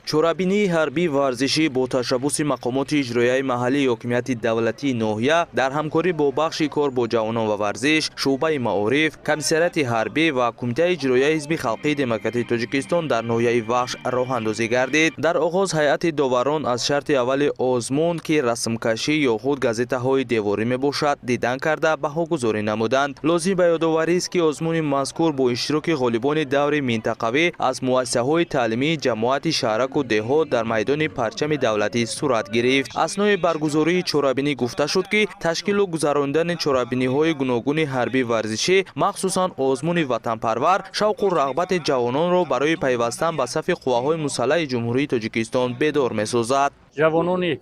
Чорабинии ҳарбии варзишӣ бо ташаббуси мақомоти иҷроияи маҳаллии ҳокимияти давлатии ноҳия дар ҳамкорӣ бо бахши кор бо ҷавонон ва варзиш, шӯъбаи маориф, комиссариати ҳарбӣ ва Кумитаи иҷроияи Ҳизби халқии демократии Тоҷикистон дар ноҳияи Вахш роҳандозӣ гардид. Дар оғоз ҳайати доварон аз шарти аввали озмун, ки расмкашӣ ё худ газетаҳои деворӣ мебошад, дидан карда, баҳогузорӣ намуданд. Лозим ба ёдоварист, ки озмуни мазкур бо иштироки ғолибони даври минтақавӣ аз муассисаҳои таълимии ҷамоати шаҳраку деҳот дар майдони Парчами давлатӣ сурат гирифт. Аснои баргузории чорабинӣ гуфта шуд, ки ташкилу гузаронидани чорабиниҳои гуногуни ҳарбии варзишӣ, махсусан озмуни «Ватанпарвар», шавқу рағбати ҷавононро барои пайвастан ба сафи қувваҳои мусаллаҳи Ҷумҳурии Тоҷикистон бедор месозад. Ҷавонони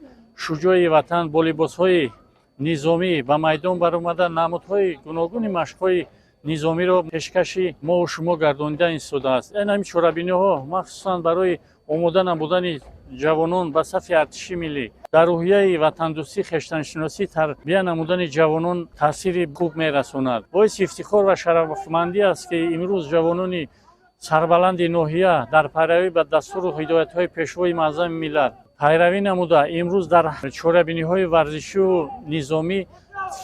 шуҷои ватан бо либосҳои низомӣ ба майдон баромада, намудҳои гуногуни машқҳои низомиро пешкаши мову шумо гардонида истодааст. Ин ҳамин чорабиниҳо махсусан барои омода намудани ҷавонон ба сафи артиши миллӣ, дар рӯҳияи ватандӯстӣ, хештаншиносӣ тарбия намудани ҷавонон таъсири хуб мерасонад. Боиси ифтихор ва шарафмандӣ аст, ки имрӯз ҷавонони сарбаланди ноҳия дар пайравӣ ба дастуру ҳидоятҳои Пешвои муаззами миллат пайравӣ намуда, имрӯз дар чорабиниҳои варзишию низомӣ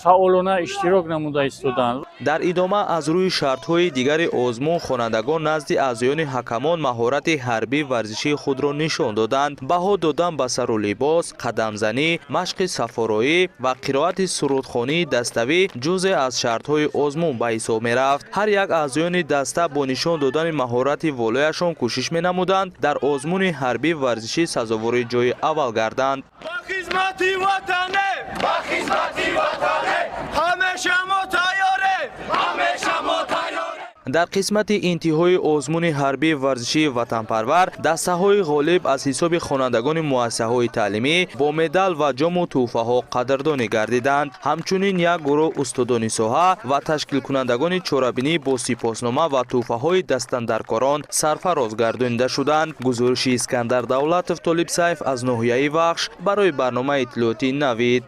фаъолона иштирок намуда истодаанд. Дар идома аз рӯи шартҳои дигари озмун хонандагон назди аъзоёни ҳакамон маҳорати ҳарбии варзишии худро нишон доданд. Баҳо додан ба сару либос, қадамзанӣ, машқи сафороӣ ва қироати сурудхонии даставӣ ҷузе аз шартҳои озмун ба ҳисоб мерафт. Ҳар як аъзоёни даста бо нишон додани маҳорати волояшон кӯшиш менамуданд дар озмуни ҳарбии варзишӣ сазовори ҷои аввал гарданд. Ба хизмати ватане, ба хизмати ватане, ҳамеша мо тайёрем, ҳамеша мо тайёрем. Дар қисмати интиҳои озмуни ҳарбии варзишии «Ватанпарвар» дастаҳои ғолиб аз ҳисоби хонандагони муассисаҳои таълимӣ бо медал ва ҷому тӯҳфаҳо қадрдонӣ гардиданд. Ҳамчунин як гурӯҳ устодони соҳа ва ташкилкунандагони чорабинӣ бо сипоснома ва тӯҳфаҳои дастандаркорон сарфароз гардонида шуданд. Гузориши Искандар Давлатов, Толиб Сайф аз ноҳияи Вахш барои барномаи иттилоотии «Навид».